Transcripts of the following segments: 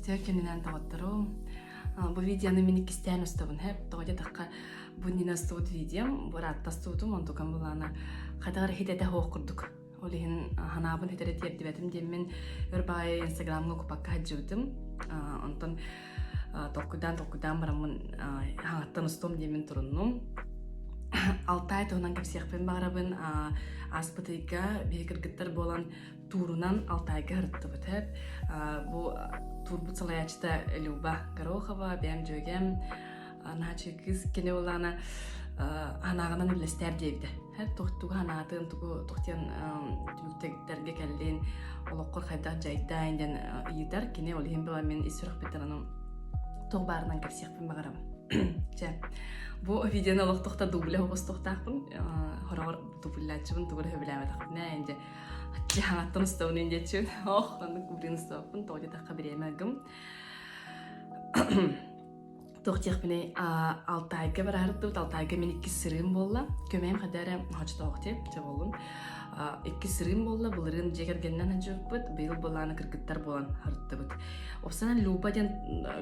Үтүө күнүнэн доҕотторум. Бу видеоны мин иккистээн устабын һэп. Тоҕо диэтэххэ, бу иннинэ устубут видеом, бу ыраатта устубутум, онтукам былаана хайдах эрэ хитэтэ суох курдук. Ол иһин ханаабын хитэрэ тиэрдибэтим диэммин өр баҕайы инстаграмҥа купакка сылдьыбытым. Онтон толкуйдаан толкуйдаан бараммын хаҥаттан устуом диэммин туруннум. Алтай туһунан кэпсиэхпин баҕарабын. Ааспыт ыйга биһи кыргыттар буолан туурунан Алтайга сырыттыбыт. Бу туурбут салайааччыта Люба Горохова, бэйэм дьүөгэм, наһаа кыыс кини буоллаҕына анааҕынан үллэстээр диэбитэ. Тугу санаатын, тугу туох диэн түмүктэргэ кэллин, олоххор хайдах дьайдаан диэн ыйытар. Кини ол иһин была мин ис сүрэхпиттэн ону туох баарынан кэпсиэхпин баҕарабын. Чэ, бу видеоны олохтохто дубля оҕустуохтаахпын, хороҕор дублляаччыбын тугу эрэ сөбүлээбэтэхпинэ, дьэ Хаҥаттан устабын диэччибин. Ох, оннук блин устабаппын, тоҕо диэтэххэ бириэмэ ыгым. Туох диэхпиний, Алтайга бараһырдыбыт, Алтайга мин иккис сырыым буолла. Көмөйүм хада эрэ хочотоох диэп, чэ буоллун. Иккис сырыым буолла, былырыын дьиэ кэргэнинэн сылдьыбыппыт, быйыл былааны кыргыттар буолан харыттыбыт. Опсанан Люба диэн,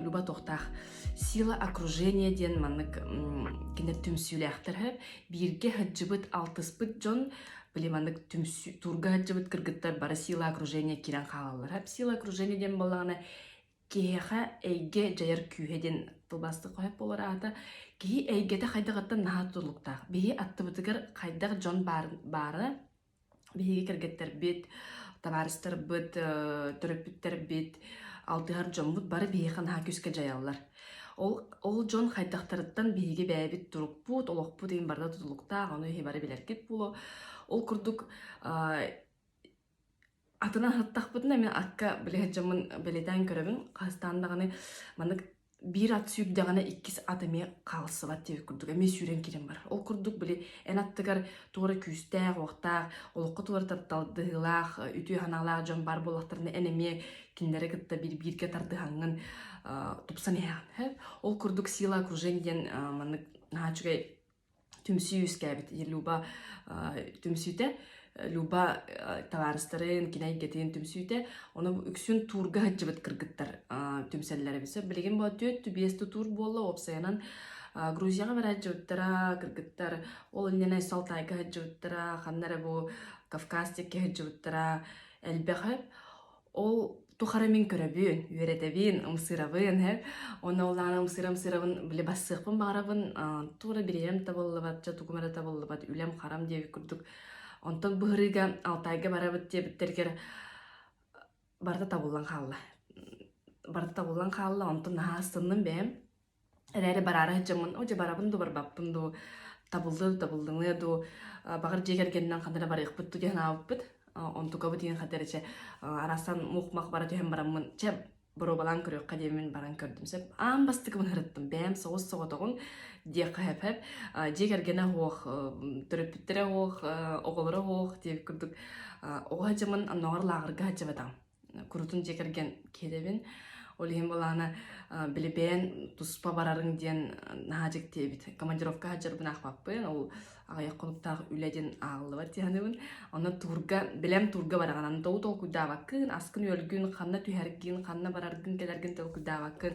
Люба туохтаах сила окружения диэн маннык кинилэр түмсүүлээхтэр бииргэ сылдьыбыт, алтыспыт дьон били маннык түмсүү туурга сылдьыбыт кыргыттар бары сила окружения киирэн хаалаллар. Сила окружения диэн буоллаҕына киһиэхэ эйгэ дьайар күүһэ диэн тылбаастык хоһоп буолар аата киһи эйгэтэ хайдаҕыттан наһаа тутулуктаах. Биһи аттыбытыгар хайдах дьон баара биһиги кэргэттэрбит, табаарыстарбыт, төрөппүттэрбит, алтыһар дьоммут бары биһиэхэ наһаа күүскэ дьайаллар. Ол, ол дьон хайдахтарыттан биһиги бэйэбит турукпут, олохпут иһин барыта тутулуктаах, ону иһи бары билэргит буолуо. Ол курдук атынан аһаттахпытына мин акка били сылдьаммын бэлиэтээн көрөбүн. Хаһыстаан даҕаны маннык биир ат сүүрдэҕинэ иккис ат эмиэ хаалсыбат диэбит курдук эмиэ сүүрэн киирэн барар. Ол курдук били эн аттыгар туох эрэ күүстээх, уохтаах, олоххо туох эрэ тардыһыылаах, үтүө санаалаах дьон баар буоллахтарына эн эмиэ кинилэри кытта биир бииргэ тардыһаҥҥын тупсан иһэҕин. Ол курдук сила окружения диэн маннык наһаа үчүгэй түмсүү үөскээбит. Люба түмсүүтэ Люба табаарыстарын, кини эйгэтин түмсүүтэ. Ону үксүн туурга сылдьыбыт кыргыттар түмсэллэр эбит. Билигин бу түөрт биэс тутуур буолла уопсайынан Грузияҕа бараат дьыбыттара, кыргыттар ол иннинэ Алтайга сылдьыбыттара, ханна эрэ бу Кавказ диэки сылдьыбыттара элбэх. Ол тухары мин көрөбүн, үөрэтэбин, ымсыырабын, һэ. Онно ол даҕаны ымсыыра-ымсыырабын били бассыахпын баҕарабын, туора бириэмэм табыллыбат, дьэ тугум эрэ табыллыбат, үлэм-харам диэбит курдук. Онтон быһырыыга Алтайга барабыт диэбиттэригэр барыта табыллан хаалла. Барыта табыллан хаалла, онтон наһаа астынным бэйэм. Эрээри бараары сылдьаммын, оо дьэ барабын дуу, барбаппын дуу, табыллыа дуу, табыллымыа дуу, баҕар дьиэ кэргэнинэн ханна эрэ барыахпыт дуу диэн санаабыппыт. Онтукабыт иһин хата эрэ чэ араастаан мух-мах бара түһэн бараммын, чэ боруобалаан көрүөххэ диэммин баран көрдүм. Сөп аан бастакыбын ырыттым. Бэйэм соҕус соҕотоҕун диэххэ сөп. Дьиэ кэргэнэ суох, төрөппүттэрэ суох, оҕолоро суох диэбит курдук оҕо сылдьаммын оннооҕор лааҕырга сылдьыбатаҕым. Курутун дьиэ кэргэн киирэбин. Ол иһин былаана били бэйэн туспа барарыҥ диэн наһаа дьикти эбит. Командировка сылдьарбын аахпаппын, ол аҕыйах хонуктаах үлэ диэн ааҕыллыбат дии саныыбын. Онно туурга, бэлэм туурга бараҕын, аны тоҕу толкуйдаабаккын, аскын-үөлгүн, ханна түһэргин, ханна бараргын, кэлэргин толкуйдаабаккын.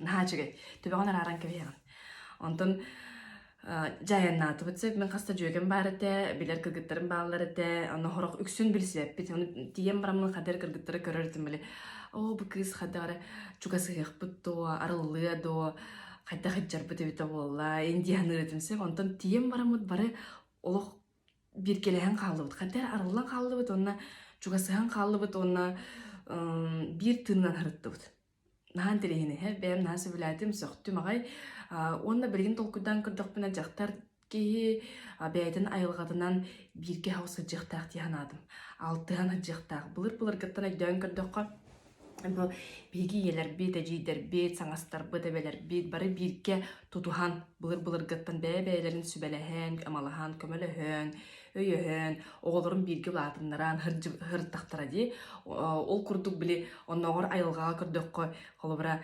Наһаа үчүгэй. Төбөҕүн арааран кэбиһэҕин. Онтон дьэ айаннаатыбыт сөп. Мин хас да дьүөгэм баар этэ, билэр кыргыттарым бааллар этэ. Онно сорох үксүн билсибэппит. Ону тиийэн бараммын хадыр кыргыттары көрөр этим били. Оо, бу кыыс хайдах эрэ чугасыһыахпыт дуо, арыллыа дуо, хайдах сылдьарбыт эбитэ буолла, ин дии саныыр этим сөп. Онтон тиийэн бараммыт бары олох бииргэлэһэн хааллыбыт. Хайдах эрэ арыллан хааллыбыт уонна чугасыһан хааллыбыт уонна биир тыынынан сырыттыбыт. Наһаа интэриэһинэй, бэйэм наһаа сөбүлээтим, сөхтүм аҕай. Уонна билигин толкуйдаан көрдөхпүнэ, дьахтар киһи бэйэтин айылҕатынан бииргэ соҕус сылдьыахтаах дии санаатым. Алтыһан сылдьыахтаах. Былыр-былыргыттан өйдөөн көрдөххө, бу биһиги ийэлэрбит, эдьиийдэрбит, саҥастарбыт, эбэлэрбит бары бииргэ тутуһан, былыр-былыргыттан бэйэ-бэйэлэрин сүбэлэһэн, амалаһан, көмөлөһөн, өйөһөн, оҕолорун бииргэ улаатыннаран сырыттахтара дии. Ол курдук били оннооҕор айылҕаҕа көрдөххө, холобура,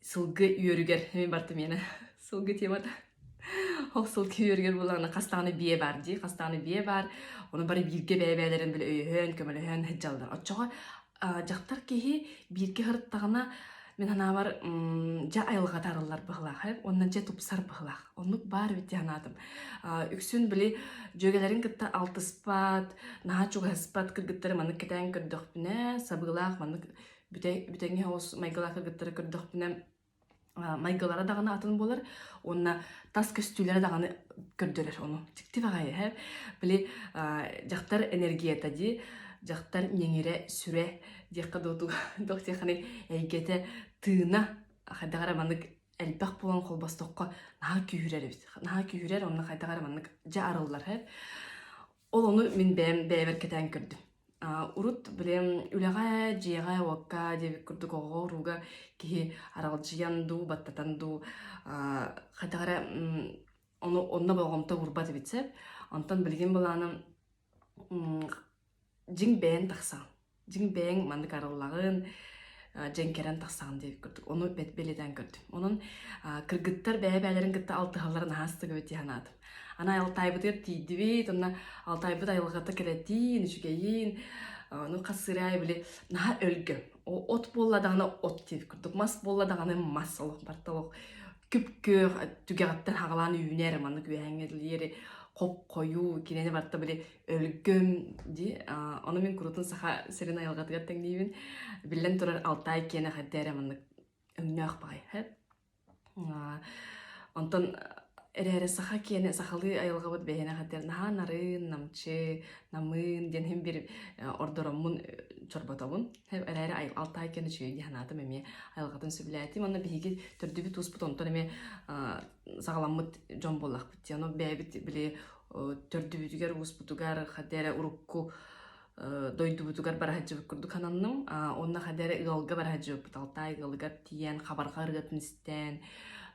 сылгы үөрүгэр, мин бартым иэнэ, сылгы темата. Ол сылгы үөрүгэр буоллаҕына хас даҕаны биэ баар дии, хас даҕаны биэ баар, ону бары бииргэ бэйэ-бэйэлэрин били өйөһөн, көмөлөһөн сылдьаллар. Оччоҕо дьахтар киһи бииргэ сырыттаҕына мин санаабар дьэ айылҕата арыллар быһыылаах уонна дьэ тупсар быһыылаах. Оннук баар эбит дии санаатым. Үксүн били дьүөгэлэрин кытта алтыспат, наһаа чугаһыспат кыргыттары маннык кэтээн көрдөхпүнэ, сабыылаах маннык бүтэҥи соҕус майгылаах кыргыттары көрдөхпүнэ майгылара даҕаны атын буолар уонна тас көстүүлэрэ даҕаны көрдөрөр ону. Дьикти баҕайы эһэ. Били дьахтар энергията дии, дьахтар ньэҥирэ сүрэ диэххэ дуу туох диэххиний эйгэтэ тыына хайдах эрэ маннык элбэх буолан холбостоххо наһаа күүһүрэр эбит. Наһаа күүһүрэр уонна хайдах эрэ маннык дьэ арыллар эһэ. Ол ону мин бэйэм бэйэбэр кэтээн көрдүм. Урут билим үлэҕэ, дьиэҕэ, уокка диэбит курдук оҕоҕо-урууга киһи аралдьыйан дуу, баттатан дуу хайдах эрэ ону онно болҕомто уурбат эбит сөп. Онтон билигин былааным дьиҥ бэйэҥ тахсаҕын. Дьиҥ бэйэҥ маннык арыллаҕын, дьэҥкэрэн тахсаҕын диэбит курдук. Ону бэлиэтээн көрдүм. Онон кыргыттар бэйэ-бэйэлэрин кытта алтыһалларын наһаа астыгыбыт дии санаатым. Аны Алтайбытыгар тиийдибит, онно Алтайбыт айылҕата кэрэтиин, үчүгэйин, ону хас сыраай били наһаа өлгөм. От буолла даҕаны от диэбит курдук, мас буолла даҕаны мас олох барыта олох күп-күөх түгэҕиттэн хаҕалаан үүнэр маннык үөһээҥҥэ диэри хоп-хойуу кинини барыта били өлгөм дии. Ону мин курутун саха сирин айылҕатыгар тэҥниибин. Биллэн турар, Алтай киэнэ хайда эрэ маннык өҥнөөх баҕайы. Онтон эрээри саха киэнэ сахалыы айылҕабыт бэйэни хатыр наһаа нарын, намчы, намыын диэн иһин бир ордороммун чорботобун. Эрээри Алтай киэнэ үчүгэй дии санаатым эмиэ айылҕатын сөбүлээтим. Онно биһиги төрдүбүт ууспут онтон эмиэ саҕаламмыт дьон буоллахпыт дии. Ону бэйэбит били төрдүбүтүгэр ууспутугар хата эрэ урукку дойдубутугар бара сылдьыбыт курдук сананным. Уонна хата эрэ ыалга бара сылдьыбыппыт. Алтай ыалыгар тиийэн, хабарҕа ырыатын истэн,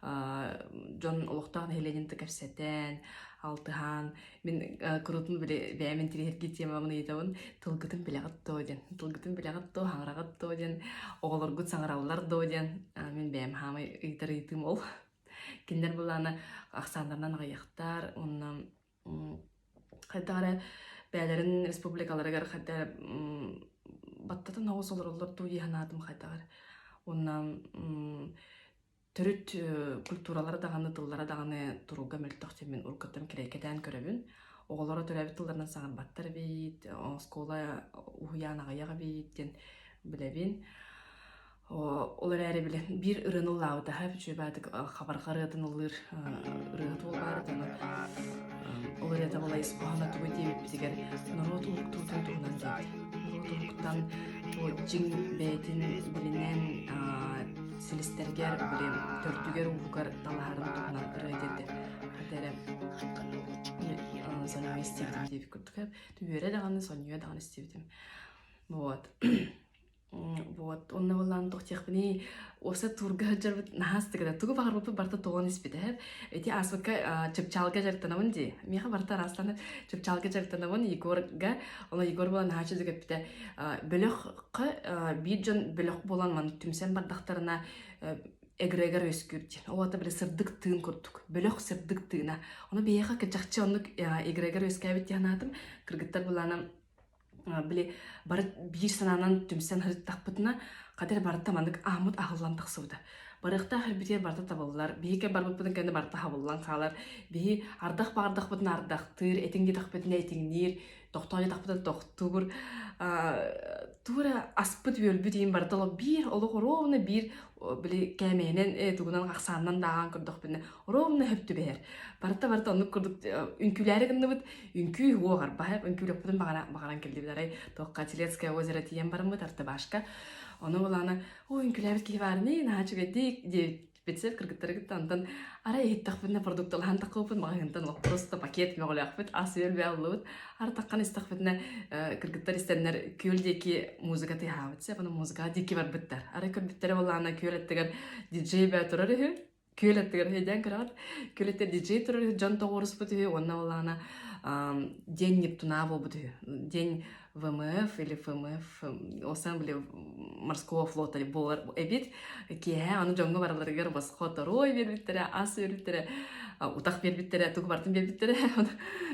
дьон олохтоох нэһилиэнньэни кэпсэтэн, алтыһан. Мин куруутун били бэйэм интириэһиргиир темабын ыйытабын. Тылгытын билэҕит дуо диэн. Тылгытын билэҕит дуо, саҥараҕыт дуо диэн. Оҕолоргут саҥараллар дуо диэн. Мин бэйэм хаамай ыйытар ыйытыым ол. Кинилэр былаана ахсааннарынан аҕыйахтар уонна хайдах эрэ бэйэлэрин республикаларыгар хайда эрэ баттатан оҕус олороллор дуу дии санаатым хайдах эрэ. Уонна төрүт культуралара даҕаны, тыллара даҕаны туруга мөлтөх диэн мин уруккуттан кэтээн көрөбүн. Оҕолоро төрөөбүт тылларынан саҥарбаттар эбит, оскуола уһуйаан аҕыйах эбит диэн билэбин. Ол эрээри били биир ырыаны ыллаабыта үчүгэй баайдык хабарҕа ырыатын ыллыыр ырыаһыт уол баар этэ ол ырыата була ис хоһооно тугуй диэбиппитигэр норуот уһуктуутун туһунан диэбит. Норуот уһуктан бу дьиҥ бэйэтин билинэн силистэригэр били төрдүгэр ууһугар талаһарын туһунан ырыа диэтэ. Хата эрэ сонуйа истибитим диэбит курдук үөрэ даҕаны сонньуйа даҕаны истибитим. Вот. Вот, онно буоллаан туох диэхпиний, уопсай туурга сылдьарбыт наһаа астык этэ. Тугу баҕарбыппыт барыта тоҕон испитэ. Ити ааспыкка Чыпчаалга дьарыктанабын дии. Миэхэ барыта араастаан Чыпчаалга дьарыктанабын Егорга. Ону Егор буолан наһаа үчүгэй эппитэ. Бөлөххө биир дьон бөлөх буолан маннык түмсэн бардахтарына эгрегор үөскүүр диэн. Ол аата били сырдык тыын курдук. Бөлөх сырдык тыына. Ону биһиэхэ чахчы оннук эгрегор үөскээбит дии санаатым. Кыргыттар былаана били бары биир санаанан түмсэн сырыттахпытына, хата барыта маннык ааммыт аһыллан тахсыбыта. Барыахтаах эрбитигэр барыта табыллар, биһи барбыппытын кэннэ барыта хабыллан хаалар, биһи ардах баҕардахпытына ардахтыыр, этиҥ диэтэхпитинэ этиҥниир, тохтоо диэтэхпитинэ тохтуур. Тура аспыт-үөлбүт иһин барыта олох биир, олох ровно биир били кээмэйинэн, тугунан ахсаанынан да ааҕан көрдөхпүнэ ровно хөп түбэһэр. Барыта барыта оннук курдук үҥкүүлээри гынныбыт, үҥкүү уоҕар баһа үҥкүүлэппитин баҕаран кэллибит арай туохха Телецкое озеро тиийэн бараммыт Артыбашка ону булаана оо үҥкүүлээбит киһи баарыный наһаа үчүгэйдик диэбит кыргыттары кытта онтон арай иһиттэхпитинэ продукталаһан таххыппыт маҕаһыынтан просто пакет мөҕөлөөхпүт ас үөл бэйэ ар таххан истэхпитинэ кыргыттар истэннэр күөл диэки музыка тыаһаабыт сөп ону музыкаҕа диэки барбыттар арай көрбүттэрэ буоллаҕына күөл аттыгар диджей бээ турар үһү күөл аттыгар өйдөөн көрөҕүт. Күөл аттыгар диджей турар үһү, дьон тоҕуоруспут үһү уонна буоллаҕына День Нептуна буолбут үһү. День ВМФ или ФМФ, ол били морского флота буолар эбит. Киэһэ аны дьоҥҥо бараларыгар босхо торуой биэрбиттэрэ, ас биэрбиттэрэ, утах биэрбиттэрэ, тугу барытын биэрбиттэрэ.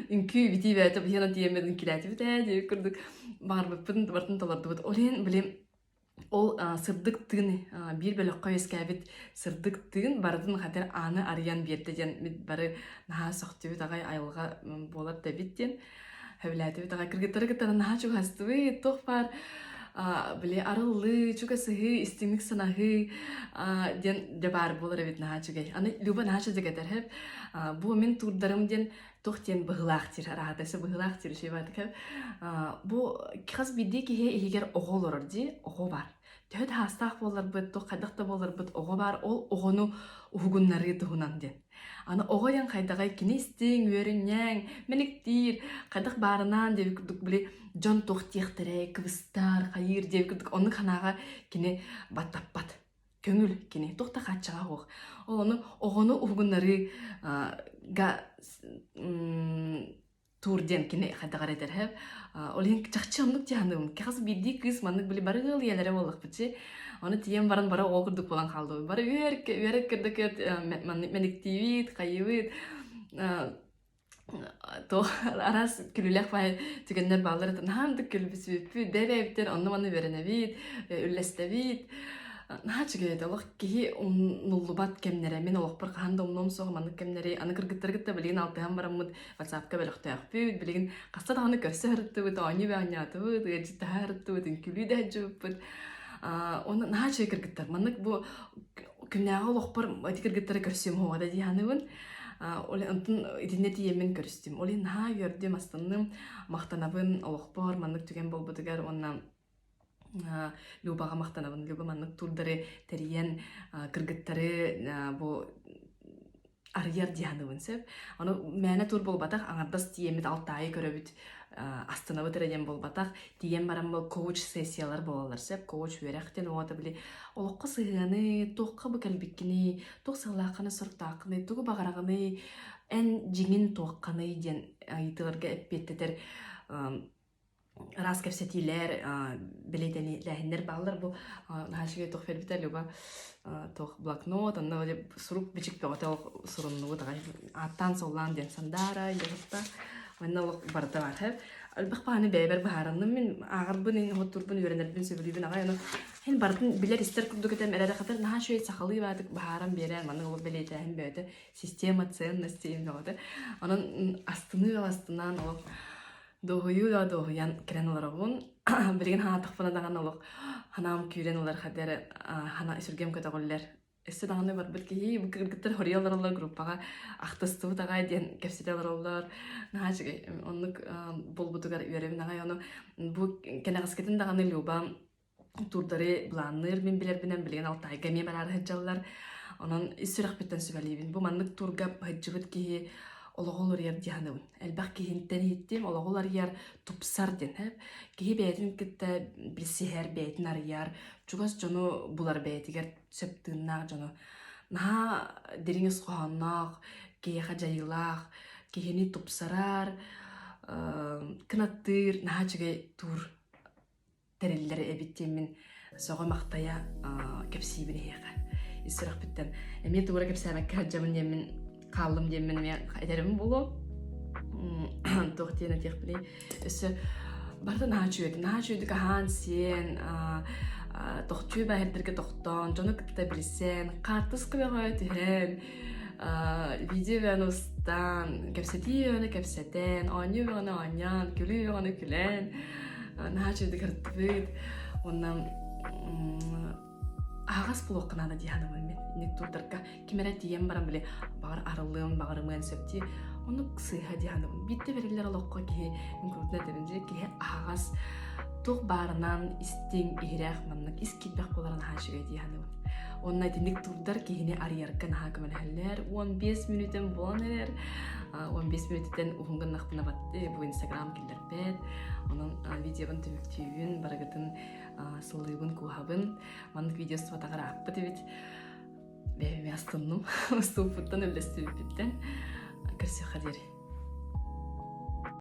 Үҥкүү битии бэйэтэ биһиэнэ тиийэммит үҥкүүлээтибит ээ диэбит курдук баҕарбыппын барытын толордубут. Ол иһин били. Ол сырдык тыын биир бөлөххө үөскээбит сырдык тыын барытын хатыр ааны арыйан биэрдэ диэн бары наһаа сөхтүбүт аҕай айылҕа буолар да эбит диэн сөбүлээтибит аҕай кыргыттары кытта наһаа чугастыбыт туох баар били арыллыы чугасыһыы истиҥник санаһыы диэн дьэ баар буолар эбит наһаа үчүгэй аны Люба наһаа үчүгэй этэр бу мин туурдарым диэн туох диэн быһыылаах диир араата өссө быһыылаах диир үчүгэй баатыка бу хас биирдии киһи иһигэр оҕо олорор дии оҕо баар төһө да хаастаах буолларбыт туох хайдах да буолларбыт оҕо баар ол оҕону уһугуннарыы туһунан диэн аны оҕо диэн хайдаҕай кини истиҥ үөрүнньэҥ мэниктиир хайдах баарынаан диэбит курдук били дьон туох диэхтэрэй кыбыстар хайыыр диэбит курдук оннук санааҕа кини баттаппат көҥүл кини туох да хааччаҕа суох ол ону оҕону уһугуннарыы га туур диэн кини хайдах эрэ этэр ол иһин чахчы оннук дьаһаныым хас биирдии кыыс маннык били бары ыал ийэлэрэ буоллахпытчы ону тиийэн баран бары оҕо курдук буолан хаалдыбыт бары үөр үөрэ көрдөкөт маннык мэниктиибит хайыыбыт Туох араас күлүүлээх баай түгэннэр бааллар этэ. Наһаа ынтык күлбүсүбүппүт, бэйэ-бэйэбитигэр онно-манна үөрэнэбит, үллэстэбит. Наһаа үчүгэй этэ. Олох киһи умнуллубат кэмнэрэ. Мин олохпор хаһан да умнуом суоҕа маннык кэмнэри. Аны кыргыттары кытта билигин алтыһан бараммыт WhatsApp-ка бөлөхтөөхпүт. Билигин хаста даҕаны көрсө сырыттыбыт, оонньуу оонньоотубут, ыалдьыттаһа сырыттыбыт, үҥкүүлүү да сылдьыбыппыт. Уонна наһаа үчүгэй кыргыттар. Маннык бу күннээҕи олохпор ити кыргыттары көрсүөм суоҕа да дии саныыбын. Ол онтон итиннэ тиийэммин көрүстүм. Ол иһин наһаа үөрдүм, астынным, махтанабын олохпор маннык түгэн буолбутугар уонна Любаҕа махтанабын. Люба маннык туурдары тэрийэн кыргыттары бу арыйар дии саныыбын сөп. Ону мээнэ тур буолбатах, аҥардас тиийэммит Алтаайы көрөбүт, астынабыт эрэ диэн буолбатах. Тиийэн баран бу коуч сессиялар буолаллар сөп. Коуч үөрэх диэн оҕото били олоххо сыһыаны, туохха бу кэлбиккиний, туох сыаллааххыный, соруктааххыный, тугу баҕараҕыный, эн дьиҥин туохханый диэн ыйытыыларга эппиэттэтэр араас кэпсэтиилэр, бэлиэтэнилээһиннэр бааллар. Бу наһаа үчүгэй туох биэрбитэ Люба туох блокнот, онно сурук бичик бөҕөтө суруннубут аҕай ааттаан-суоллаан диэн Сандаара, Йоһутта манна олох барыта баар. Элбэх баҕаны бэйэбэр быһаарынным мин ааҕарбын, иһин үөрэнэрбин сөбүлүүбүн аҕай ону Һин барытын билэр-истэр курдук этим эрээри хатыр наһаа үчүгэй сахалыы баатык быһааран биэрэн маннык олох бэлиэтээһин бөҕөтө система ценностей бөҕөтө онон астыныы астынан олох дуоһуйуу да дуоһуйан кэлэн олоробун билигин ханаатахпына даҕаны олох ханаам күүрэн ылар хатыр хана сүргэм көтөҕүллэр өссө даҕаны барбыт киһи бу кыргыттар хоруйа олороллор группаҕа ахтыстыбыт аҕай диэн кэпсэтэ олороллор наһаа үчүгэй оннук буолбутугар үөрэбин аҕай ону бу кэнэҕэскитин даҕаны Люба туурдары былаанныыр мин билэрбинэн билигин Алтайга эмиэ бараары сылдьаллар. Онон ис сүрэхпиттэн сүбэлиибин. Бу маннык туурга сылдьыбыт киһи олоҕу уларыйар дии саныыбын. Элбэх киһинтэн иһиттим, олоҕу уларыйар, тупсар диэн. Киһи бэйэтин кытта билсиһэр, бэйэтин арыйар, чугас дьону булар бэйэтигэр сөп тыыннаах дьону. Наһаа дириҥ ис хоһоонноох, киһиэхэ дьайыылаах, киһини тупсарар, кынаттыыр, наһаа үчүгэй туур тэриллэр эбит диэммин сөҕө-махтайа кэпсиибин эһиэхэ. Ис сүрэхпиттэн эмиэ тугу эрэ кэпсээбэккэ сылдьабын диэммин хааллым диэммин эмиэ этэрим буолуо. Туох диэн этиэхпиний? Өссө барыта наһаа үчүгэй. Наһаа үчүгэйдик аһаан-сиэн, тохтуу баһырдарга тохтоон, дьону кытта билсэн, хаартыска бөҕө түһэн, видео бөҕөнү устан, кэпсэтии бөҕөнү кэпсэтэн, оонньуу бөҕөнү оонньоон, күлүү бөҕөнү күлэн, наһаа үчүгэйдик ырыттыбыт. Уонна аһаҕас буолуохха наада дии саныыбын мин. Инник туурдарга ким эрэ тиийэн баран били баҕар арыллыан баҕарымыан сөп дии. Оннук сыыһа дии саныыбын. Биирдэ бэриллэр олоххо киһи мин курдук этэбин дии киһи аһаҕас туох баарынан истиҥ, иһирэх маннык ис киирбэх буолара наһаа үчүгэй дии саныыбын. Уонна итинник турдар киһини арыйарга наһаа көмөлөһөллөр. 15 мүнүүтэн буолан эрэр. 15 мүнүүтүттэн уһун гыннахпына бу Инстаграм киллэрбэт. Онон видеобын түмүктүүбүн, барыгытын сыллыыбын, кууһабын. Маннык видео устубатаҕар ааппыт эбит. Бэйэм астынным. Устубуппуттан, үллэстибиппиттэн. Көрсүөххэ диэри.